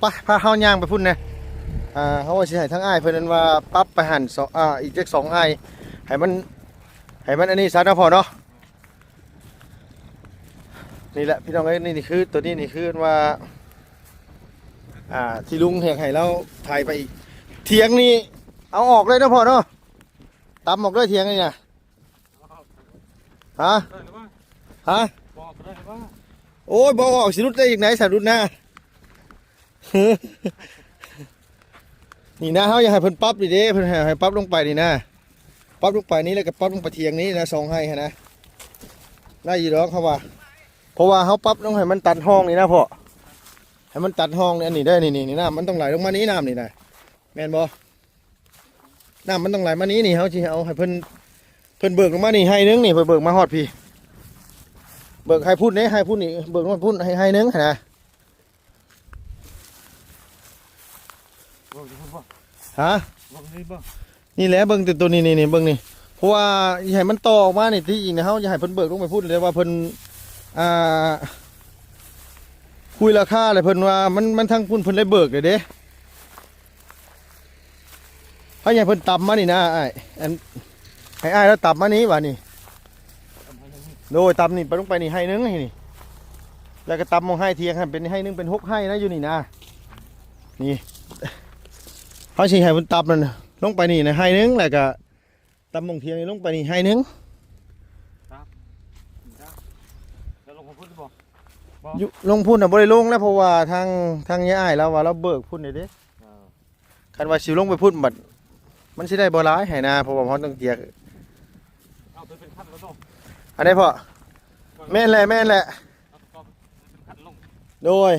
ປ ພາເຮົາຍ່າງໄປພຸ້ນແດ່. ອ່າ ເຮົາວ່າຊິໃຫ້ທາງອ້າຍເພິ່ນນັ້ນວ່າປັບໄປຫັ້ນ ສອງ ອ່າ ອີກຈັກສອງໄຮ່ ໃຫ້ມັນ ໃຫ້ມັນອັນນີ້ຊະເນາະພໍ່ເນາະ. ນີ້ແຫຼະພີ່ນ້ອງເອີຍ ນີ້ ນີ້ຄື ໂຕນີ້ນີ້ຄືວ່າ ອ່າ ທີ່ລຸງເຮັດໃຫ້ລາວໄຖໄປອີກ ຖຽງນີ້ເອົາອອກເລີຍເນາະພໍ່ເນາະ ຕຳອອກເລີຍຖຽງນີ້ນະ. ຮະ ຮະ ໂອ້ຍ ບໍ່ອອກ ຊິຫຼຸດໄດ້ຈັ່ງໃດ ສະຫຼຸດນະ. ນີ້ນະ ເຮົາຢາກໃຫ້ເພິ່ນປັບນີ້ເດ້ ເພິ່ນໃຫ້ ໃຫ້ປັບລົງໄປນີ້ນະ ປັບລົງໄປນີ້ ແລ້ວກໍປັບລົງໄປຖຽງນີ້ນະ ສອງໄຮ່ຫັ້ນນະ ໄດ້ຢູ່ດອກເຮົາວ່າ. ເພາະວ່າເຮົາປັບລົງໃຫ້ມັນຕັດຮ່ອງນີ້ນະພໍ່ ໃຫ້ມັນຕັດຮ່ອງນີ້ ອັນນີ້ເດ້ ນີ້ ນີ້ ນີ້ ນ້ຳມັນຕ້ອງໄຫຼລົງມານີ້ ນ້ຳນີ້ນະ ແມ່ນບໍ່? ນ້ຳມັນຕ້ອງໄຫຼມານີ້ ນີ້ ເຮົາຊິເອົາໃຫ້ເພິ່ນ ເພິ່ນເບີກລົງມານີ້ໄຮ່ໜຶ່ງນີ້ ເພິ່ນເບີກມາຮອດພີ້ ເບີກໄຮ່ພຸ້ນເດ້ ໄຮ່ພຸ້ນນີ້ ເບີກມາພຸ້ນໄຮ່ ໄຮ່ໜຶ່ງຫັ້ນນະ. ເບິ່ງຢູ່ພຸ້ນບໍ່? ຮະ? ເບິ່ງນີ້ບໍ່? ນີ້ແຫຼະ ເບິ່ງແຕ່ໂຕນີ້ ນີ້ ນີ້ ເບິ່ງນີ້ ເພາະວ່າຢາກໃຫ້ມັນຕໍ່ອອກມານີ້ ທີ່ຈິງນະ ເຮົາຢາກໃຫ້ເພິ່ນເບີກລົງໄປພຸ້ນ ແຕ່ວ່າເພິ່ນ ອ່າ ຄຸຍລາຄາແລ້ວ ເພິ່ນວ່າມັນ ມັນທາງພຸ້ນເພິ່ນໄດ້ເບີກແລ້ວເດ້. ໃຫ້ເພິ່ນຕຳມານີ້ນະອ້າຍ ອັນ ໃຫ້ອ້າຍລາວຕຳມານີ້ບາດນີ້ ໂດຍ ຕຳນີ້ໄປ ລົງໄປນີ້ໄຮ່ໜຶ່ງນີ້ ແລ້ວກໍຕຳໝ່ອງໄຮ່ຖຽງຫັ້ນເປັນໄຮ່ໜຶ່ງ ເປັນຫົກໄຮ່ນະ ຢູ່ນີ້ນະ. ນີ້ ເຮົາຊິໃຫ້ເພິ່ນຕຳນັ້ນລົງໄປນີ້ນະໄຮ່ໜຶ່ງ ແລ້ວກໍຕຳໝ່ອງຖຽງນີ້ລົງໄປນີ້ໄຮ່ໜຶ່ງ. ຢູ່ ລົງພຸ້ນນະບໍ່ໄດ້ລົງແລ້ວ ເພາະວ່າທາງ ທາງຍາຍອ້າຍລາວວ່າລາວເບີກພຸ້ນເດ້. ເອີ ຄັນວ່າຊິລົງໄປພຸ້ນບັດ ມັນຊິໄດ້ບໍ່ຫຼາຍໃຫ້ນາ ເພາະວ່າເຮົາຕ້ອງເຈຍ ເອົາໄປເປັນຄັນແລ້ວເນາະ ອັນໃດພໍ່? ແມ່ນແຫຼະ ແມ່ນແຫຼະ ເອົາໄປເປັນຄັນລົງ ໂດຍ.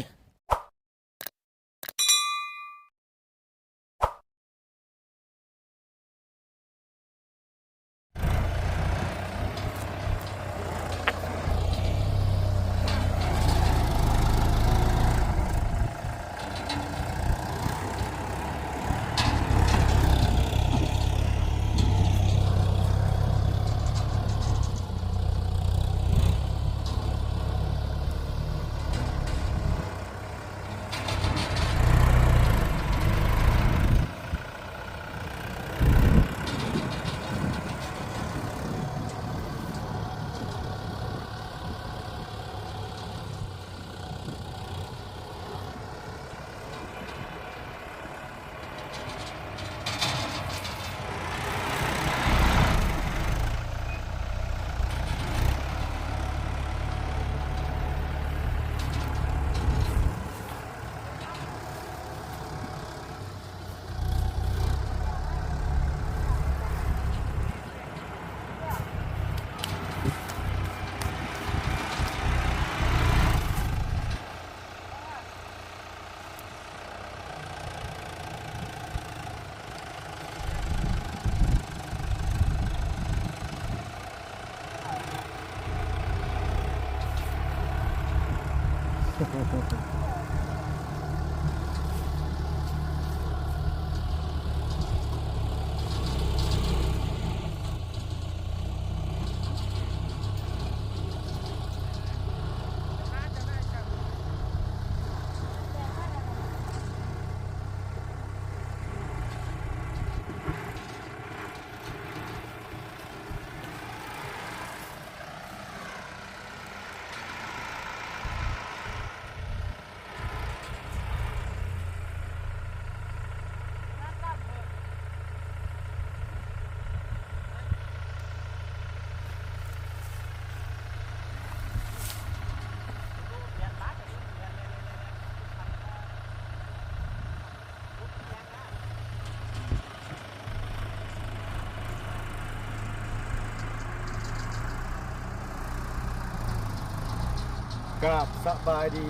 ກາບສະບາຍດີ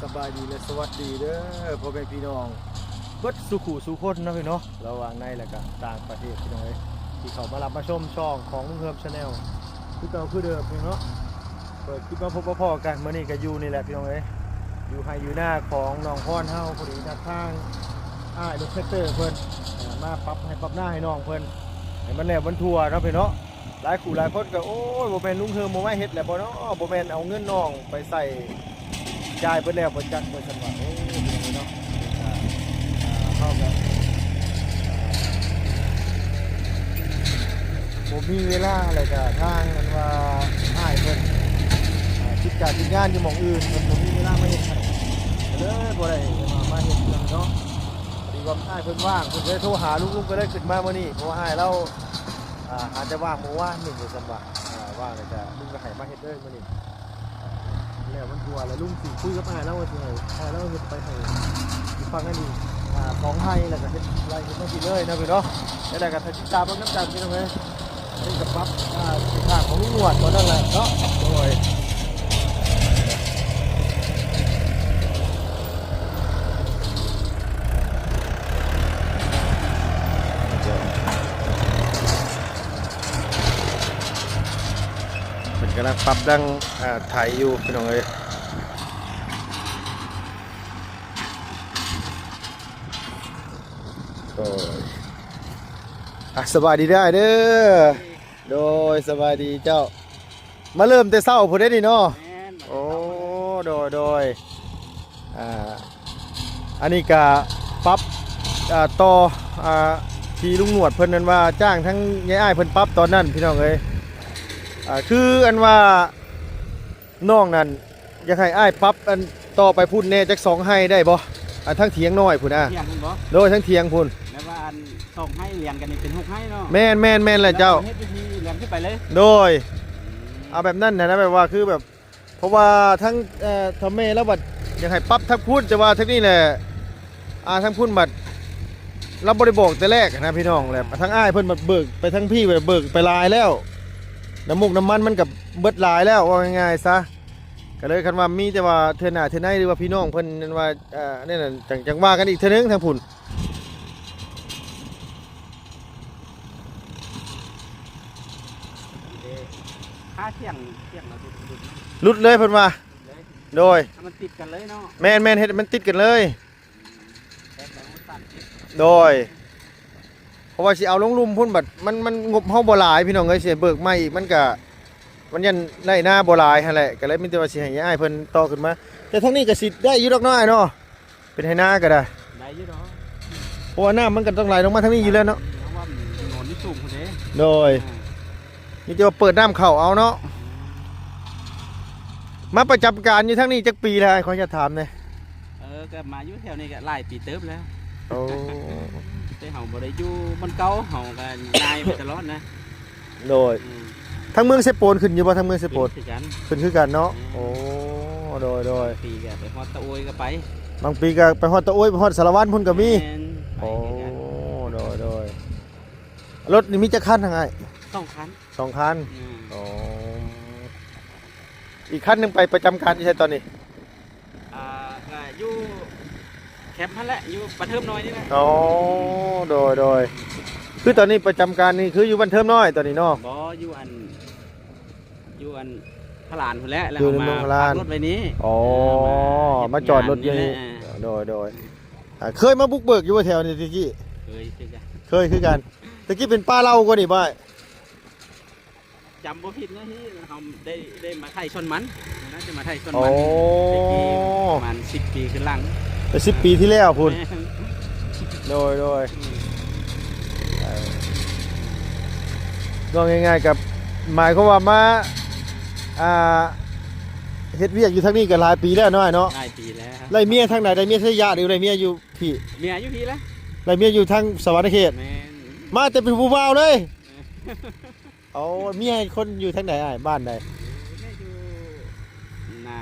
ສະບາຍດີ ແລະ ສະຫວັດດີເດີພໍ່ແມ່ພີ່ນ້ອງເບິດສູ່ຄູ່ສູ່ຄົນເນາະພີ່ເນາະ ລະຫວ່າງໃນ ແລະ ກະຕ່າງປະເທດພີ່ນ້ອງເອີຍ ທີ່ເຂົ້າມາຮັບມາຊົມຊ່ອງຂອງລຸງເຮີມ Channel ຄືເກົ່າຄືເດີມພີ່ນ້ອງເນາະ. ເປີດຄລິບມາພົບມາພໍ້ກັນ ມື້ນີ້ກໍຢູ່ນີ້ແຫຼະພີ່ນ້ອງເອີຍ ຢູ່ໄຮ່ຢູ່ນາຂອງນ້ອງພອນເຮົາ ພໍດີນັດທາງອ້າຍລົດແທກເຕີເພິ່ນ ເອີ ມາປັບໄຮ່ປັບນາໃຫ້ນ້ອງເພິ່ນ ໃຫ້ມັນແລ້ວມັນທົ່ວເນາະພີ່ເນາະ. ຫຼາຍຄູ່ຫຼາຍຄົນກໍ ໂອ້ຍ ບໍ່ແມ່ນລຸງເຮີມບໍ່ມາເຮັດແລ້ວບໍ່ເນາະ ບໍ່ແມ່ນເອົາເງິນນ້ອງໄປໃຊ້ຈ່າຍເບິດແລ້ວບໍ່ຈັກ ວ່າຊັ້ນວ່າ. ໂອ້ ພີ່ນ້ອງເອີຍເນາະ ມີເວລາ ແລ້ວກະທາງອັນວ່າອ້າຍເພິ່ນ ອ່າ ຕິດການຕິດງານຢູ່ໝ່ອງອື່ນ ເພິ່ນບໍ່ມີເວລາມາເຮັດໃຫ້ ກໍເລີຍບໍ່ໄດ້ມາ ມາເຮັດນຳເນາະ. ພໍດີວ່າອ້າຍເພິ່ນວ່າງ ເພິ່ນກໍເລີຍໂທຫາລຸງ ລຸງກໍເລີຍຂຶ້ນມາມື້ນີ້ ເພາະວ່າອ້າຍລາວ ອ່າ ຫາແຕ່ວ່າມື້ວານນີ້ວ່າຊັ້ນວ່າ ອ່າ ວ່າແລ້ວກະລຸງກໍໃຫ້ມາເຮັດເລີຍມື້ນີ້ ແລ້ວມັນທົ່ວແລ້ວ ລຸງຊິຄຸຍກັບອ້າຍລາວວ່າຊິໃຫ້ອ້າຍລາວເຮັດໄປໃຫ້ອີກຝັ່ງນັ້ນອີກ ອ່າ ສອງໄຮ່ ແລ້ວກໍເຮັດໄຮ່ເຮັດມາພີ້ເລີຍເນາະ ພີ່ເນາະ. ແລ້ວກໍຖ້າຕິດຕາມເບິ່ງນຳກັນ ພີ່ນ້ອງເອີຍ. ອັນນີ້ກໍປັບ ອ່າ ເສັ້ນທາງຂອງລຸງໜວດຕອນນັ້ນແຫຼະເນາະ ໂດຍ ເພິ່ນກຳລັງປັບດັງ ອ່າ ໄຖຢູ່ ພີ່ນ້ອງເອີຍ. ໂດຍ ອ່ະ ສະບາຍດີເດີອ້າຍເດີ. ໂດຍ ສະບາຍດີເຈົ້າ. ມາເລີ່ມແຕ່ເຊົ້າພຸ້ນເດ້ນີ້ເນາະ. ແມ່ນ ໂອ້ ໂດຍ ໂດຍ. ອ່າ ອັນນີ້ກະປັບ ອ່າ ຕໍ່ ອ່າ ທີ່ລຸງໜວດເພິ່ນນັ້ນວ່າຈ້າງທາງຍາຍອ້າຍເພິ່ນປັບຕອນນັ້ນ ພີ່ນ້ອງເອີຍ. ອ່າ ຄືອັນວ່ານ້ອງນັ້ນຢາກໃຫ້ອ້າຍປັບອັນຕໍ່ໄປພຸ້ນແດ່ຈັກສອງໄຮ່ໄດ້ບໍ່? ອັນທາງຖຽງນ້ອຍພຸ້ນນະ. ຖຽງພຸ້ນບໍ່? ໂດຍ ທາງຖຽງພຸ້ນ. ແລ້ວວ່າອັນສອງໄຮ່ລຽງກັນນີ້ເປັນຫົກໄຮ່ເນາະ. ແມ່ນໆໆແຫຼະເຈົ້າ. ເຮັດວິທີລຽງຂຶ້ນໄປເລີຍ. ໂດຍ ອືມ ເອົາແບບນັ້ນນະ ແບບວ່າຄືແບບ ເພາະວ່າທາງ ເອີ ທາງແມ່ລາວບັດຢາກໃຫ້ປັບທາງພຸ້ນ ແຕ່ວ່າທາງນີ້ແຫຼະ ອ່າ ທາງພຸ້ນບັດລາວບໍ່ໄດ້ບອກແຕ່ແລກນະ ພີ່ນ້ອງ. ແລ້ວທາງອ້າຍເພິ່ນບັດເບີກໄປທາງພີ້ ແບບເບີກໄປຫຼາຍແລ້ວ ນ້ຳມູກນ້ຳມັນມັນກໍເບິດຫຼາຍແລ້ວ ເວົ້າງ່າຍໆຊະ. ກໍເລີຍຄັນວ່າມີແຕ່ວ່າເທື່ອໜ້າເທື່ອໃນ ຫຼືວ່າພີ່ນ້ອງເພິ່ນນັ້ນວ່າ ເອີ ອັນນັ້ນ ຈັ່ງ ຈັ່ງວ່າກັນອີກເທື່ອໜຶ່ງທາງພຸ້ນ. ເດ້ ຫາຖຽງ ຖຽງລະຫຼຸດ ຫຼຸດເລີຍເພິ່ນວ່າ. ເລີຍ ໂດຍ ໃຫ້ມັນຕິດກັນເລີຍເນາະ. ແມ່ນໆ ເຮັດໃຫ້ມັນຕິດກັນເລີຍ. ແຕ່ກໍບໍ່ຕັດ. ໂດຍ ເພາະວ່າຊິເອົາລົງລຸ່ມພຸ້ນ ບັດມັນ ມັນງົບເຮົາບໍ່ຫຼາຍ ພີ່ນ້ອງເອີຍ. ຊິເບີກໃໝ່ອີກ ມັນກະ ມັນຍັນໄດ້ນາບໍ່ຫຼາຍຫັ້ນແຫຼະ. ກໍເລີຍມີແຕ່ວ່າຊິໃຫ້ອ້າຍເພິ່ນຕໍ່ຂຶ້ນມາ ແຕ່ທາງນີ້ກໍຊິໄດ້ຢູ່ດອກເນາະ ອ້າຍເນາະ. ເປັນໄຮ່ນາກໍໄດ້ ໄດ້ຢູ່ດອກ ເພາະວ່ານ້ຳມັນກໍຕ້ອງໄຫຼລົງມາທາງນີ້ຢູ່ແລ້ວເນາະ. ເພາະວ່າມັນ ມັນນອນຢູ່ສູງພຸ້ນເດ້. ໂດຍ ອ່າ ມີແຕ່ວ່າເປີດນ້ຳເຂົ້າເອົາເນາະ. ອືມ ມາປະຈຳການຢູ່ທາງນີ້ຈັກປີແລ້ວ ຂໍອະນຸຍາດຖາມແດ່? ເອີ ກໍມາຢູ່ແຖວນີ້ກໍຫຼາຍປີເຕີບແລ້ວ. ໂອ້ ແຕ່ເຮົາບໍ່ໄດ້ຢູ່ບ່ອນເກົ່າ ເຮົາກໍຍ້າຍໄປຕະຫຼອດນະ. ໂດຍ ອືມ ທາງເມືອງເຊໂປນຂຶ້ນຢູ່ບໍ່? ທາງເມືອງເຊໂປນ ຂຶ້ນຄືກັນ ຂຶ້ນຄືກັນເນາະ. ອືມ ໂອ້ ໂດຍ ໂດຍ ບາງປີກໍໄປຮອດຕະໂອ້ຍກໍໄປ ບາງປີກໍໄປຮອດຕະໂອ້ຍ ໄປຮອດສາລະວັນພຸ້ນກໍມີ. ແມ່ນ ໄປຄືກັນ. ໂອ້ ໂດຍ ໂດຍ. ລົດນີ້ມີຈັກຄັນທາງອ້າຍ? ສອງຄັນ ສອງຄັນ. ອືມ ໂອ້ ອີກຄັນໜຶ່ງໄປປະຈຳການຢູ່ໃສຕອນນີ້? ອ່າ ກໍຢູ່ແຄມຫັ້ນແຫຼະ ຢູ່ບ້ານເທີມນ້ອຍນີ້ແຫຼະ. ອໍ ໂດຍ ໂດຍ. ຄືຕອນນີ້ປະຈຳການນີ້ຄືຢູ່ບ້ານເທີມນ້ອຍຕອນນີ້ເນາະ? ບໍ່ ຢູ່ອັນ ຢູ່ອັນພະລານພຸ້ນແຫຼະ ແລ້ວເຮົາມາຝາກລົດໄວ້ນີ້. ອໍ ເອີ ມາຈອດລົດຢູ່ນີ້. ໂດຍ ໂດຍ. ອ່າ ເຄີຍມາບຸກເບີກຢູ່ບໍ່ແຖວນີ້ແຕ່ກີ້? ເຄີຍຄືກັນ ເຄີຍຄືກັນ. ແຕ່ກີ້ເປັນປ່າເຫຼົ່າກວ່ານີ້ບໍ່ອ້າຍ? ຈຳບໍ່ຜິດເນາະ ທີ່ເຮົາໄດ້ ໄດ້ມາໄຖສວນມັນ ໜ້າຈະມາໄຖສວນມັນ. ໂອ້ ແຕ່ກີ້ປະມານສິບປີຂຶ້ນຫຼັງ ແຕ່ສິບປີທີ່ແລ້ວພຸ້ນ. ແມ່ນ ໂດຍ ໂດຍ. ອືມ ເອີ ເວົ້າງ່າຍໆ ກໍໝາຍຄວາມວ່າມາ ອ່າ ເຮັດວຽກຢູ່ທາງນີ້ກໍຫຼາຍປີແລ້ວເນາະ ອ້າຍເນາະ? ຫຼາຍປີແລ້ວ. ໄດ້ເມຍທາງໃດ? ໄດ້ເມຍຢູ່ພີ້? ເມຍຢູ່ພີ້ແຫຼະ. ໄດ້ເມຍຢູ່ທາງສະຫວັນນະເຂດ? ແມ່ນ. ມາແຕ່ເປັນຜູ້ບ່າວເລີຍ? ໂອ້ ເມຍຄົນຢູ່ທາງໃດອ້າຍ? ບ້ານໃດ? ແມ່ຢູ່ນາ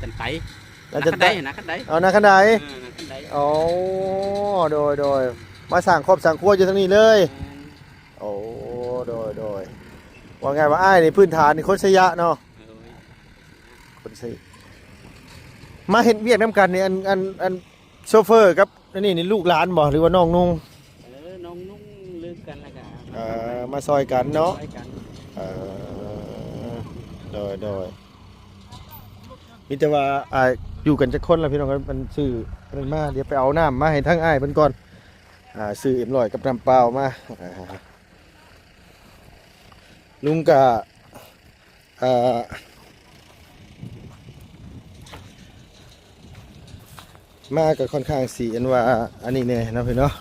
ຈັນໄຕ ນາຈັນໄຕ ນາຄັນໄດ. ອໍ ນາຄັນໄດ. ເອີ ນາຄັນໄດ. ໂອ້ ໂດຍ ໂດຍ. ມາສ້າງຄອບສ້າງຄົວຢູ່ທາງນີ້ເລີຍ. ແມ່ນ. ໂອ້ ໂດຍ ໂດຍ. ວ່າງ່າຍວ່າອ້າຍນີ້ພື້ນຖານນີ້ຄົນໄຊຍະເນາະ? ໂດຍ. ຄົນໄຊ ມາເຮັດວຽກນຳກັນນີ້ ອັນ ອັນ ອັນ ໂຊເຟີກັບອັນນີ້ນີ້ລູກຫຼານບໍ່ ຫຼືວ່ານ້ອງນຸ່ງ? ເອີ ນ້ອງນຸ່ງລືມກັນແລ້ວກະ ເອີ ມາຊ່ອຍກັນເນາະ. ຊ່ອຍກັນ. ເອີ ໂດຍ ໂດຍ. ມີແຕ່ວ່າ ອ່າ ຢູ່ກັນຈັກຄົນລະພີ່ນ້ອງ? ມັນຊື້ອັນນັ້ນມາ ດຽວໄປເອົານ້ຳມາໃຫ້ທາງອ້າຍເພິ່ນກ່ອນ. ອ່າ ຊື້ເອັມຮ້ອຍກັບນ້ຳເປົ່າມາ. ອ່າ ລຸງກະ ອ່າ ມາກໍຄ່ອນຂ້າງຊິອັນວ່າອັນນີ້ແດ່ເນາະພີ່ເນາະ.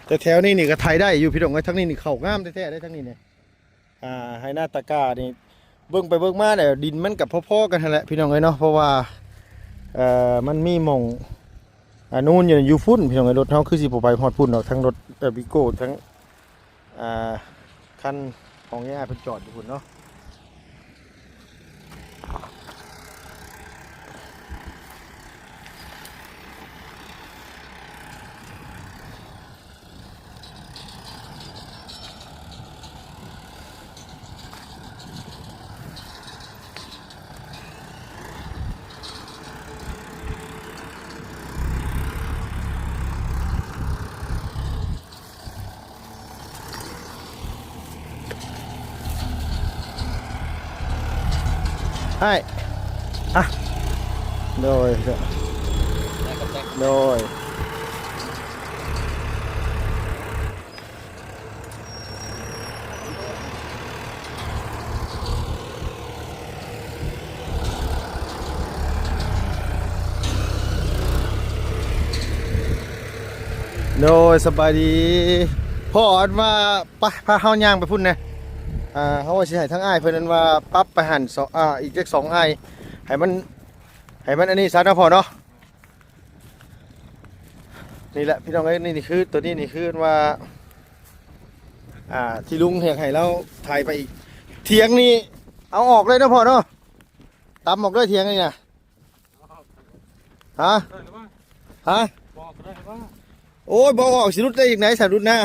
ແຕ່ແຖວນີ້ນີ້ກໍໄຖໄດ້ຢູ່ພີ່ນ້ອງເອີຍ. ທາງນີ້ນີ້ເຂົ້າງາມແທ້ໆເດ້ ທາງນີ້ນີ້. ອ່າ ໄຮ່ນາຕາກ້ານີ້ ເບິ່ງໄປເບິ່ງມາແລ້ວ ດິນມັນກໍພໍໆກັນຫັ້ນແຫຼະພີ່ນ້ອງເອີຍເນາະ. ເພາະວ່າ ເອີ ມັນມີໝ່ອງ ອ່າ ນູນຢູ່ ຢູ່ພຸ້ນພີ່ນ້ອງເອີຍ. ລົດເຮົາຄືຊິບໍ່ໄປຮອດພຸ້ນດອກ ທັງລົດ ເອີ ວີໂກ້ ທັງ ອ່າ ຄັນຂອງຍາຍອ້າຍເພິ່ນຈອດຢູ່ພຸ້ນເນາະ. ອ້າຍ ອ່ະ ໂດຍ ໂດຍ ໂດຍ ສະບາຍດີພໍ່. ອັນວ່າ ໄປ ພາເຮົາຍ່າງໄປພຸ້ນແດ່. ອ່າ ເຮົາວ່າຊິໃຫ້ທາງອ້າຍເພິ່ນ ອັນວ່າ ປັບໄປຫັ້ນ ສອງ ອ່າ ອີກຈັກສອງໄຮ່ ໃຫ້ມັນ ໃຫ້ມັນອັນນີ້ຊະເນາະພໍ່ເນາະ. ນີ້ແຫຼະພີ່ນ້ອງເອີຍ ນີ້ ນີ້ຄື ໂຕນີ້ນີ້ຄືວ່າ ອ່າ ທີ່ລຸງເຮັດໃຫ້ລາວໄຖໄປອີກ ຖຽງນີ້ເອົາອອກເລີຍເນາະພໍ່ເນາະ. ຕຳອອກເລີຍຖຽງນີ້ນະ. ຮະ ຮະ ໂອ້ຍ ບໍ່ອອກ ຊິຫຼຸດໄດ້ຈັ່ງໃດ ສະຫຼຸດນະ.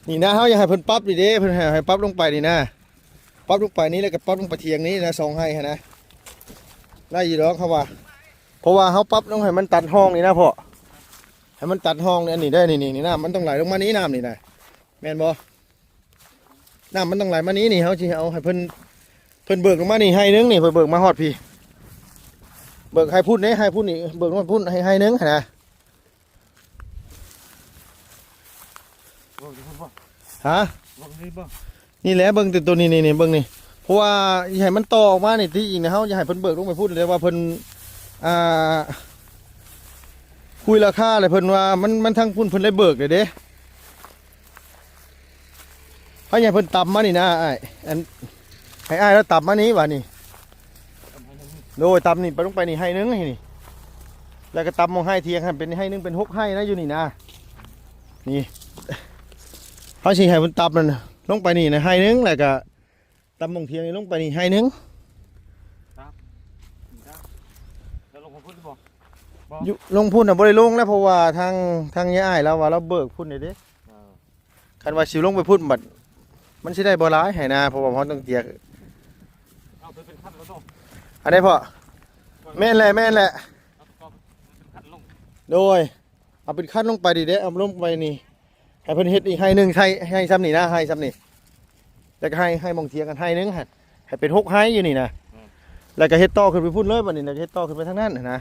ນີ້ນະ ເຮົາຢາກໃຫ້ເພິ່ນປັບນີ້ເດ້ ເພິ່ນໃຫ້ ໃຫ້ປັບລົງໄປນີ້ນະ ປັບລົງໄປນີ້ ແລ້ວກໍປັບລົງໄປຖຽງນີ້ນະ ສອງໄຮ່ຫັ້ນນະ ໄດ້ຢູ່ດອກເຮົາວ່າ. ເພາະວ່າເຮົາປັບລົງໃຫ້ມັນຕັດຮ່ອງນີ້ນະພໍ່ ໃຫ້ມັນຕັດຮ່ອງນີ້ ອັນນີ້ໄດ້ ນີ້ ນີ້ ນີ້ ນ້ຳມັນຕ້ອງໄຫຼລົງມານີ້ ນ້ຳນີ້ນະ ແມ່ນບໍ່? ນ້ຳມັນຕ້ອງໄຫຼມານີ້ ນີ້ ເຮົາຊິເອົາໃຫ້ເພິ່ນ ເພິ່ນເບີກລົງມານີ້ໄຮ່ໜຶ່ງນີ້ ເພິ່ນເບີກມາຮອດພີ້ ເບີກໄຮ່ພຸ້ນເດ້ ໄຮ່ພຸ້ນນີ້ ເບີກມາພຸ້ນໄຮ່ ໄຮ່ໜຶ່ງຫັ້ນນະ. ຮະ ນີ້ແຫຼະ ເບິ່ງແຕ່ໂຕນີ້ ນີ້ ນີ້ ເບິ່ງນີ້ ເພາະວ່າຢາກໃຫ້ມັນຕໍ່ອອກມານີ້ ທີ່ຈິງນະ ເຮົາຢາກໃຫ້ເພິ່ນເບີກລົງໄປພຸ້ນ ແຕ່ວ່າເພິ່ນ ອ່າ ຄຸຍລາຄາແລ້ວ ເພິ່ນວ່າມັນ ມັນທາງພຸ້ນເພິ່ນໄດ້ເບີກແລ້ວເດ້. ໃຫ້ເພິ່ນຕຳມານີ້ນະອ້າຍ ອັນ ໃຫ້ອ້າຍລາວຕຳມານີ້ບາດນີ້ ໂດຍ ຕຳນີ້ໄປ ລົງໄປນີ້ໄຮ່ໜຶ່ງນີ້ ແລ້ວກໍຕຳໝ່ອງໄຮ່ຖຽງຫັ້ນເປັນໄຮ່ໜຶ່ງ ເປັນຫົກໄຮ່ນະ ຢູ່ນີ້ນະ. ນີ້ ເຮົາຊິໃຫ້ເພິ່ນຕຳນັ້ນ ລົງໄປນີ້ນະໄຮ່ໜຶ່ງ ແລ້ວກໍຕຳໝ່ອງຖຽງນີ້ລົງໄປນີ້ໄຮ່ໜຶ່ງ. ຢູ່ ລົງພຸ້ນນະບໍ່ໄດ້ລົງແລ້ວ ເພາະວ່າທາງ ທາງຍາຍອ້າຍລາວວ່າລາວເບີກພຸ້ນເດ້. ເອີ ຄັນວ່າຊິລົງໄປພຸ້ນບັດ ມັນຊິໄດ້ບໍ່ຫຼາຍໃຫ້ນາ ເພາະວ່າເຮົາຕ້ອງເຈຍ ເອົາໄປເປັນຄັນແລ້ວເນາະ ອັນໃດພໍ່? ແມ່ນແຫຼະ ແມ່ນແຫຼະ ເອົາໄປເປັນຄັນລົງ ໂດຍ ເອົາເປັນຄັນລົງໄປນີ້ເດ້ ເອົາລົງໄປນີ້ ໃຫ້ເພິ່ນເຮັດອີກໄຮ່ໜຶ່ງ ໄຮ່ ໄຮ່ຊ່ຳນີ້ນະ ໄຮ່ຊ່ຳນີ້ ແລ້ວກໍໄຮ່ ໄຮ່ໝ່ອງຖຽງກັນໄຮ່ໜຶ່ງຫັ້ນ ໃຫ້ເປັນຫົກໄຮ່ຢູ່ນີ້ນະ ແລ້ວກໍເຮັດຕໍ່ຂຶ້ນໄປພຸ້ນເລີຍ ບັດນີ້ ແລ້ວກໍເຮັດຕໍ່ຂຶ້ນໄປທາງນັ້ນນະ.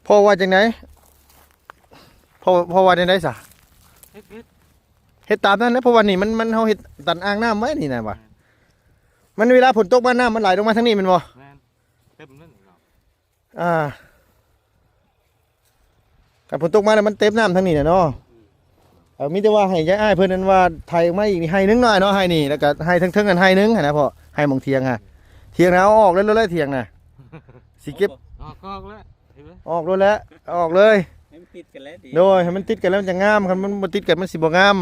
ພໍ່ວ່າຈັ່ງໃດ? ພໍ່ ພໍ່ວ່າຈັ່ງໃດຊະ? ເຮັດ ເຮັດ ເຮັດຕາມນັ້ນແຫຼະ ເພາະວ່ານີ້ມັນ ມັນ ເຮົາເຮັດຕັນອ່າງນ້ຳໄວ້ນີ້ນະວ່າ ແມ່ນ ມັນເວລາຝົນຕົກມາ ນ້ຳມັນໄຫຼລົງມາທາງນີ້ແມ່ນບໍ່? ແມ່ນ ເຕັມນັ້ນເນາະ ອ່າ ຄັນຝົນຕົກມາແລ້ວມັນເຕັມນ້ຳທາງນີ້ແຫຼະເນາະ. ເອີ ມີແຕ່ວ່າໃຫ້ຍາຍອ້າຍເພິ່ນນັ້ນວ່າໄຖອອກມາອີກນີ້ໄຮ່ໜຶ່ງເນາະ ເນາະ ໄຮ່ນີ້ ແລ້ວກໍໄຮ່ເທິງໆນັ້ນໄຮ່ໜຶ່ງຫັ້ນນະພໍ່ ໄຮ່ໝ່ອງຖຽງຫັ້ນ ຖຽງນະ ເອົາອອກເລີຍ ເລີຍຖຽງນະ ຊິເກັບ ອອກ ອອກແລ້ວ ເຫັນບໍ່? ອອກໂລດແຫຼະ ເອົາອອກເລີຍ ໃຫ້ມັນຕິດກັນແຫຼະ ໂດຍ ໃຫ້ມັນຕິດກັນແລ້ວມັນຈະງາມ ຄັນມັນບໍ່ຕິດກັນມັນຊິບໍ່ງາມ.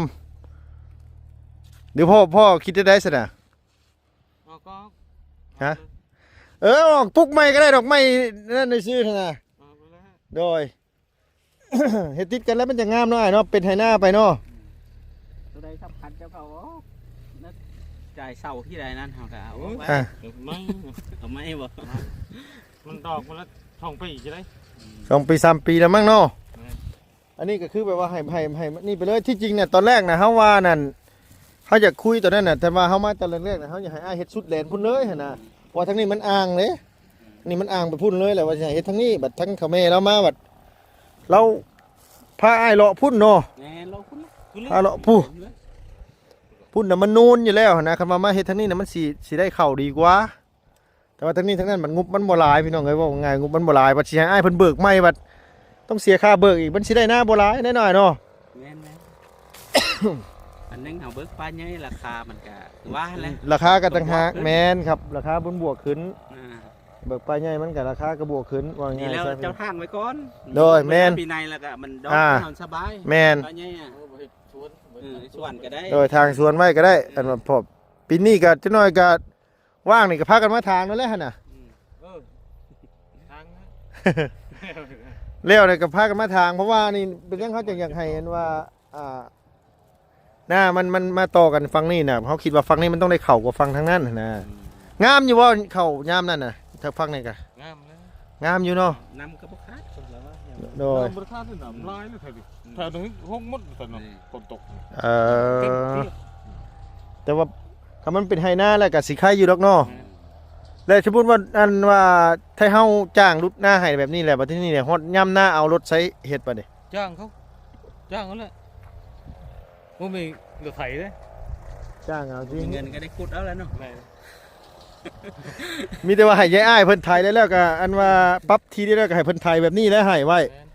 ຫຼືພໍ່ ພໍ່ຄິດແນວໃດຊັ້ນນະ? ອອກ ອອກ ຮະ? ເອີ ອອກ ປຸກໃໝ່ກໍໄດ້ດອກ ໄມ້ນັ້ນຊື່ຫັ້ນນະ ອອກແລ້ວ ໂດຍ. ເຮັດຕິດກັນແລ້ວມັນຈະງາມເນາະອ້າຍເນາະ ເປັນໄຮ່ນາໄປເນາະ. ໂຕໃດສຳຄັນເຈົ້າເຂົາອອກ ຈ່າຍເຊົ່າທີ່ໃດນັ້ນເຮົາກໍເອົາອອກ ອ່າ ໄມ້ ເອົາໄມ້ບໍ່? ມັນດອກມັນລະສອງປີຊິໄດ້ ສອງປີສາມປີແລ້ວມັ້ງເນາະ. ແມ່ນ ອັນນີ້ກໍຄືແບບວ່າໃຫ້ ໃຫ້ ໃຫ້ນີ້ໄປເລີຍ ທີ່ຈິງນະ ຕອນແລກນະ ເຮົາວ່ານັ້ນ ເຮົາຢາກຄຸຍຕອນນັ້ນນະ ແຕ່ວ່າເຮົາມາຕອນແລກໆນະ ເຮົາຢາກໃຫ້ອ້າຍເຮັດສຸດແດນພຸ້ນເລີຍຫັ້ນນະ ເພາະວ່າທາງນີ້ມັນອ່າງເດ້. ນີ້ມັນອ່າງໄປພຸ້ນເລີຍແຫຼະ ວ່າຊິໃຫ້ເຮັດທາງນີ້ ບັດທາງເຖົ້າແມ່ລາວມາ ບັດລາວພາອ້າຍເລາະພຸ້ນເນາະ. ແມ່ນ ເລາະພຸ້ນ ພຸ້ນເລີຍ ພາເລາະພຸ້ນ ພຸ້ນນະມັນນູນຢູ່ແລ້ວຫັ້ນນະ ຄັນວ່າມາເຮັດທາງນີ້ນະ ມັນຊິ ຊິໄດ້ເຂົ້າດີກວ່າ. ແຕ່ວ່າທັງນີ້ທັງນັ້ນມັນງົບມັນບໍ່ຫຼາຍພີ່ນ້ອງເອີຍ ເວົ້າງ່າຍໆ ງົບມັນບໍ່ຫຼາຍ ບັດຊິໃຫ້ອ້າຍເພິ່ນເບີກໃໝ່ ບັດຕ້ອງເສຍຄ່າເບີກອີກ ມັນຊິໄດ້ນາບໍ່ຫຼາຍ ນ້ອຍໆເນາະ. ແມ່ນໆ ອັນໜຶ່ງເຮົາເບີກປ່າໃຫຍ່ ລາຄາມັນກະຄືວ່າຫັ້ນແຫຼະ ລາຄາກໍຕ່າງຫາກ ບວກຂຶ້ນ ແມ່ນຄັບ ລາຄາມັນບວກຂຶ້ນ ອ່າ ເບີກປ່າໃຫຍ່ມັນກໍລາຄາກໍບວກຂຶ້ນ ວ່າງ່າຍໆ ນີ້ແລ້ວ ຊະ ເຈົ້າທາງໄວ້ກ່ອນ ໂດຍ ແມ່ນ ປີໃໝ່ແລ້ວກໍມັນດອກ ອ່າ ເຮົາສະບາຍ ແມ່ນ ປ່າໃຫຍ່ອະ ເອີ ເຮັດສວນ ເອີ ສວນກໍໄດ້ ໂດຍ ທາງສວນໄວ້ກໍໄດ້ ອັນວ່າພໍ ປີນີ້ກໍຈັກໜ້ອຍກໍ ວ່າງນີ້ກໍພາກັນມາຖາງນັ້ນແຫຼະຫັ້ນນະ ອືມ ເອີ ຖາງນະ ແລ້ວນີ້ກໍພາກັນມາຖາງ ເພາະວ່ານີ້ເປັນຫຍັງເຮົາຈຶ່ງຢາກໃຫ້ອັນວ່າ ອ່າ ນາມັນ ມັນມາຕໍ່ກັນຝັ່ງນີ້ນະ ເຮົາຄິດວ່າຝັ່ງນີ້ມັນຕ້ອງໄດ້ເຂົ້າກວ່າຝັ່ງທາງນັ້ນຫັ້ນນະ ອືມ ງາມຢູ່ບໍ່ເຂົ້າຍາມນັ້ນນະ ທາງຝັ່ງນີ້ກະ ງາມແລ້ວ ງາມຢູ່ເນາະ ນ້ຳກໍບໍ່ຂາດ ໂດຍ ນ້ຳບໍ່ຂາດ ນ້ຳຫຼາຍເລີຍ ອືມ ແຖວນີ້ຫົກໝົດ ແຖວນັ້ນ ນີ້ ຝົນຕົກ ເອີ ເຕັມເປີຍ ແຕ່ວ່າຖ້າມັນເປັນໄຮ່ນາແລ້ວກໍຊິໄຄຢູ່ດອກເນາະ ແມ່ນ ແລ້ວສົມມຸດວ່າ ອັນວ່າ ໄທເຮົາຈ້າງຫຼຸດນາໃຫ້ແບບນີ້ແຫຼະ ບັດທີນີ້ແຫຼະ ຮອດຍາມນາເອົາລົດໃຊ້ເຮັດບັດນີ້ ຈ້າງເຂົາ ຈ້າງເອົາແຫຼະ ບໍ່ມີລົດໄຖເດ້ ຈ້າງເອົາ ບໍ່ມີເງິນກໍໄດ້ຂຸດເອົາແຫຼະເນາະ ແມ່ນ ມີແຕ່ວ່າໃຫ້ຍາຍອ້າຍເພິ່ນໄຖແລ້ວ ແລ້ວກໍອັນວ່າປັບທີ່ໄດ້ແລ້ວ ກໍໃຫ້ເພິ່ນໄຖແບບນີ້ແຫຼະ ໃຫ້ໄວ້ ແມ່ນ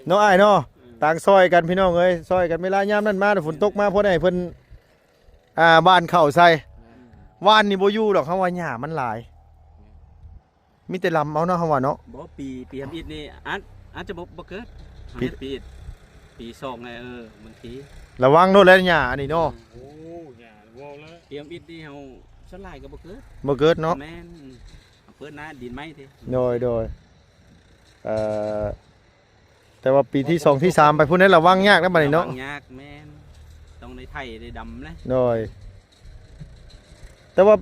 ເນາະອ້າຍເນາະ ອືມ ຕ່າງຊ່ອຍກັນພີ່ນ້ອງເອີຍ ຊ່ອຍກັນ ເວລາຍາມນັ້ນມາ ຝົນຕົກມາ ພໍໄດ້ໃຫ້ເພິ່ນ ອ່າ ຫວ່ານເຂົ້າໃສ່ ແມ່ນ ຫວ່ານນີ້ບໍ່ຢູ່ດອກ ເຮົາວ່າຫຍ້າມັນຫຼາຍ ມີແຕ່ລຳເອົາເນາະ ເຮົາວ່າເນາະ ບໍ່ ປີ ປີທຳອິດນີ້ ອາດ ອາດຈະບໍ່ ບໍ່ເກີດ ທຳອິດ ປີ ປີສອງ ເອີ ບາງທີ ລະວັງໂລດແຫຼະຫຍ້າອັນນີ້ເນາະ ອືມ ໂອ້ ຫຍ້າເວົ້າແລ້ວ ປີທຳອິດນີ້ເຮົາສ່ວນຫຼາຍກໍບໍ່ເກີດ ບໍ່ເກີດເນາະ ແມ່ນ ເອົາເປີດໜ້າດິນໃໝ່ຕິ ໂດຍ ໂດຍ ເອີ ແຕ່ວ່າປີທີສອງທີສາມໄປພຸ້ນ ໄດ້ລະວັງຍາກແລ້ວບັດນີ້ເນາະ ລະວັງຍາກ ແມ່ນ ຕ້ອງໄດ້ໄຖໄດ້ດຳແຫຼະ ໂດຍ ແຕ່ວ່າ